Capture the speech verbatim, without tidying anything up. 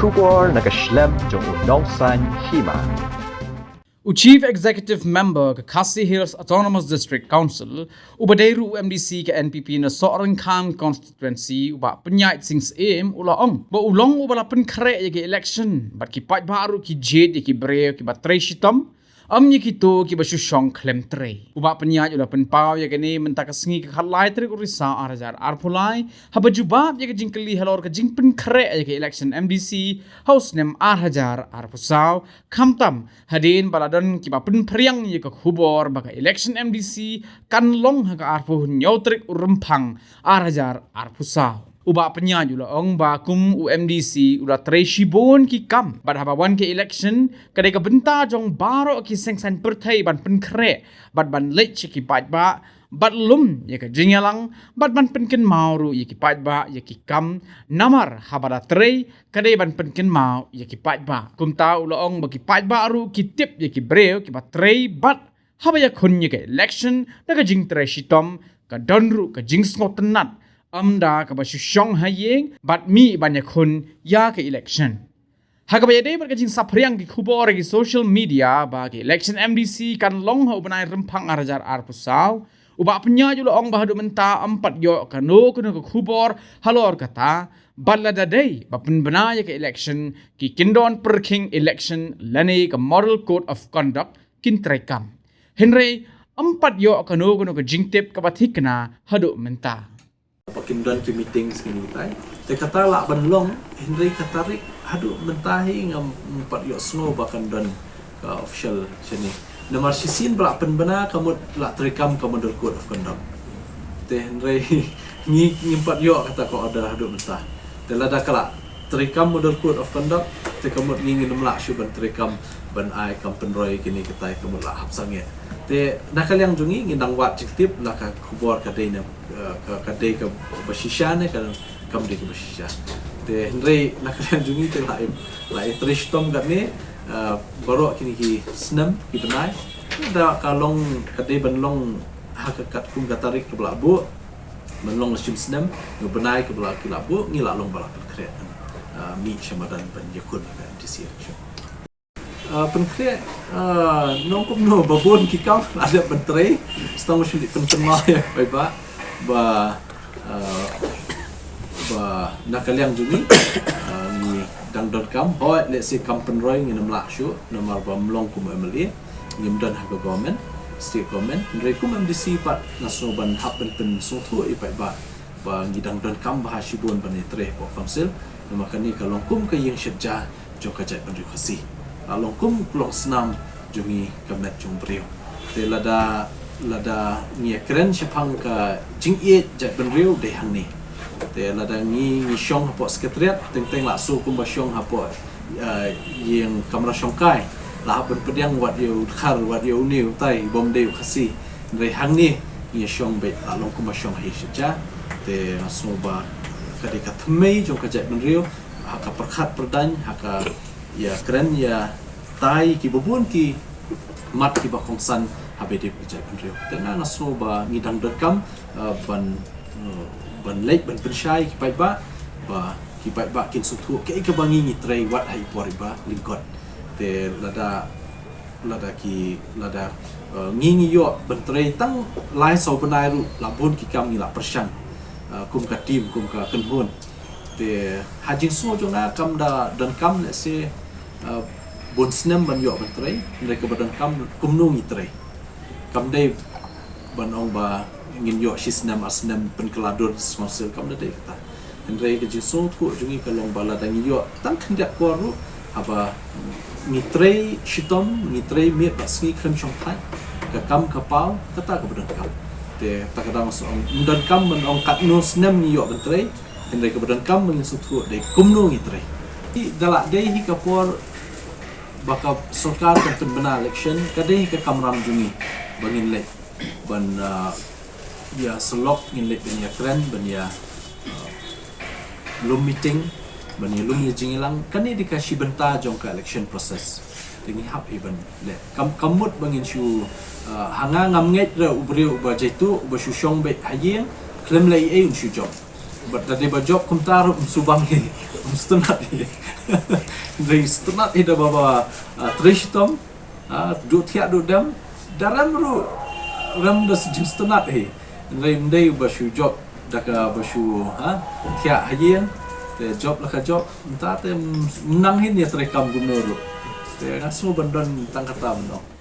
Khubor na ka shlem jong u Nongsaiñ Hima. U Chief Executive Member ka Khasi Hills Autonomous District Council, uba dei ruh u M D C ka N P P na Sohryngkham Constituency, u Bah Pynïaid Sing Syiem, u la ong ba u long uba la pynkhreh ïa ki election bad ki paidbah ruh ki jied ïa ki briew kiba trei shitom, ym ïa kito kiba shu shong khlem trei. U Bah Pynïaid u la pynpaw ïa kane mynta ka sngi ka khatlai tarik u Risaw ar hajar arphew lai, haba jubab ïa ka jingkylli halor ka jingpynkhreh ïa ka election M D C ha u snem ar hajar arphew saw, khamtam hadien ba la don kiba pynphriang ïa ka khubor ba ka election M D C kan long ha ka arphew hynñiew tarik u Rymphang ar hajar arphew saw. U Bah Pynïaid u la ong ba kum u M D C u la trei shibun ki kam bad haba wan ka election, ka dei ka bynta jong baroh ki seng saiñ pyrthei ban pynkhreh bad ban leit sha ki paidbah bad lum ïa ka jingïalang bad ban pynkynmaw ruh ïa ki paidbah ïa ki kam, namar haba la trei ka dei ban pynkynmaw ïa ki paidbah. Kumta u la ong ba ki paidbah ruh ki tip ïa ki briew kiba trei bad haba ïakhun ïa ka election da ka jingtrei shitom, ka don ruh ka jingsngewtynnad, ym da kaba shu shong ha ïing bad mih ban ïakhun ïa ka election. Ha kaba ïadei bad ka jingsaphriang ki khubor ha ki social media ba ka election M D C kan long ha u bnai Rymphang ar hajar arphew saw, u Bah Pynïaid u la ong ba haduh mynta ym pat ïoh kano kano ka khubor halor kata, bad lada dei ba pynbna ïa ka election, ki kyndon pyrkhing election lane ka Model Code of Conduct kin treikam. Hynrei ym pat ïoh kano kano ka jingtip kaba thikna haduh mynta. Ba kin don ki meeting sngewbha tai. Te kata lah ban long, hynrei ka tarik haduh mynta hi ngam, ngam pat ïohsngew ba kan don ka official shane. Namar shisien ba lah pynbna ka mut lah treikam ka Model Code of Conduct. Te hynrei ngi, ngim pat ïoh kata ka order haduh mynta. Te lada ka lah treikam Model Code of Conduct, te ka mut ngi ngin ym lah shuh ban treikam ban ai kam pynroi kine kitai, ka mut lah hap sangeh. Te na ka liang jong ngi, ngin dang wad jingtip, la ka khubor ka dei ne, eh, ka, ka dei kaba shisha ne ka, kam dei kaba shisha. Te hynrei na ka liang jong ngi te lah, lah trei shitom katne, eh, baroh kine ki snem ki bnai. Te da ka long, ka dei ban long ha ka katkum ka tarik kaba lah buh, ban long la shim snem, ngi bnai kaba lah ki lah buh, ngi lah long ba lah pynkhreh, eh, mih sha madan ban ïakhun ha ka M D C election. Ah, pynkhreh, ah, nongkum no ba bun ki kam la dep ban trei, stang ba shu dei pynkynmaw ïa paidbah ba, ah, ba na ka liang jong ngi, ah, ngi dang don kam, hooid lehse kam pynroi ngin ym lah shuh namar ba ym long kum u M L A, ngim don ha ka government, state government, hynrei kum M D C pat nga sngew ban hap ban pynsngewthuh ïa paidbah ba ngi dang don kam bha shibun ban ïatrei hapoh council, namar kane ka long kum ka ïing shet ja jong ka jaitbynriew Khasi. La long kum ka longsnam jong ngi ka met jong briew. Te lada, lada ngi ïakren shaphang ka jingïeit jaitbynriew dei hangne. Te lada ngi, ngi shong hapoh secretariat, teng teng lah shu kumba shong hapoh, eh, ïing kamra shongkai. Lah hap ban pdiang wat ïa u dkhar, wat ïa une utai, bym dei u Khasi. Hynrei hangne ngi shong beit, lah long kumba shong ha ïing shet ja. Te nga sngew ba ka dei ka thymmei jong ka jaitbynriew, ha ka pyrkhat pyrdaiñ, ha ka ïakren ïatai kiba bun ki mat kiba kongsan ha ba ïadei bad ka jaitbynriew. Te nga, nga sngew ba ngi dang donkam, eh, ban, eh, ban leit ban pynshai ki paidbah, ba ki paidbah kin sngewthuh kaei kaba ngi ngi trei wat ha i por iba lyngkot. Te lada, lada ki, lada, eh, ngi ngi ïoh ban trei tang lai saw bnai ruh, la bun ki kam ngi la pyrshang, eh, kum ka team, kum ka kynhun. Te ha jingsngew jong nga kam da donkam lehse, eh, bun snem ban ïoh ban trei, hynrei kaba donkam kumno ngi trei. Kam dei ban ong ba ngin ïoh shi snem ar snem pynkylla dur sngewsih, kam da dei kata. Hynrei ka jingsngewthuh jong ngi ka long ba lada ngi ïoh tang khyndiat por ruh, haba ngi trei shitom, ngi trei miet bad sngi khlem shongthait, ka kam ka paw, kata kaba donkam. Te kata ka dang shu ong, ym donkam ban ong katno snem ngi ïoh ban trei, hynrei kaba donkam ba ngin sngewthuh dei kumno ngi trei. Te da lah dei hi ka por ba ka sorkar kan pynbna election, ka dei hi ka kamram jong ngi ba ngin leit ban, ah, ïa syllok, ngin leit ban ïakren, ban ïa, ah, lum meeting, ban ïalum ïa jingïalang. Kane dei ka shi bynta jong ka election process. Te ngi hap hi ban leh. Kam, kam mut ba ngin shu, ah, ha nga ngam ngeit re u briew uba jaituh, uba shu shong beit ha ïing, khlem leh ei ei un shu jop. Bad da dei ba jop kumta ruh um shu bang hi, um shu tynnat hi. Hynrei sngewtynnat hi da ba ba, ah, trei shitom, ah, duh thiah duh dem, da rem ruh, rem da jingsngewtynnat hi. Hynrei ym dei ba shu jop da kaba shu, ha, thiah ha ïing, te jop la ka jop, mynta te ym nang hi ïa trei kam kumno ruh. Te nga sngew ban don tang kata mynno.